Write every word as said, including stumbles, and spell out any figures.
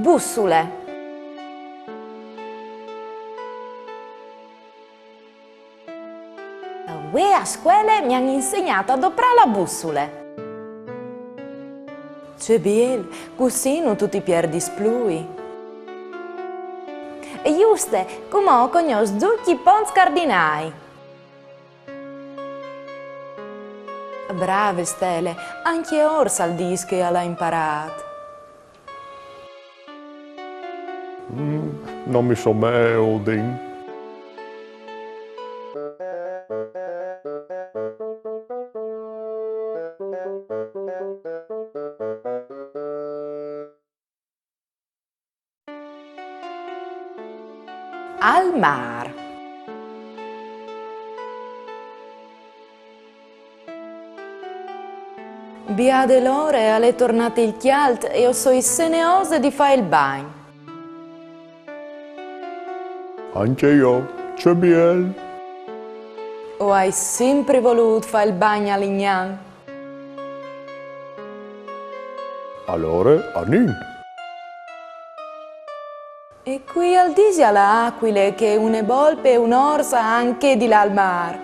Bussule. Vuê a scuele mi àn insegnât a doprâ la bussule. Ce biel, cussì no tu ti pierdis plui. Juste, cumò o cognòs ducj i ponts cardinâi. Brave, Stele, ancje Ors al dîs che al à imparât. Mm, no mi somee, Odin. Al mâr. Biade l'ore, al è tornât il cjalt e o soi seneose di fâ il bagn. Ancje jo, ce biel! O ai simpri volût fâ il bagn a Lignan. Alore anìn. E cui al disi a la acuile che une bolpe e un ors a àn chê di lâ al mâr?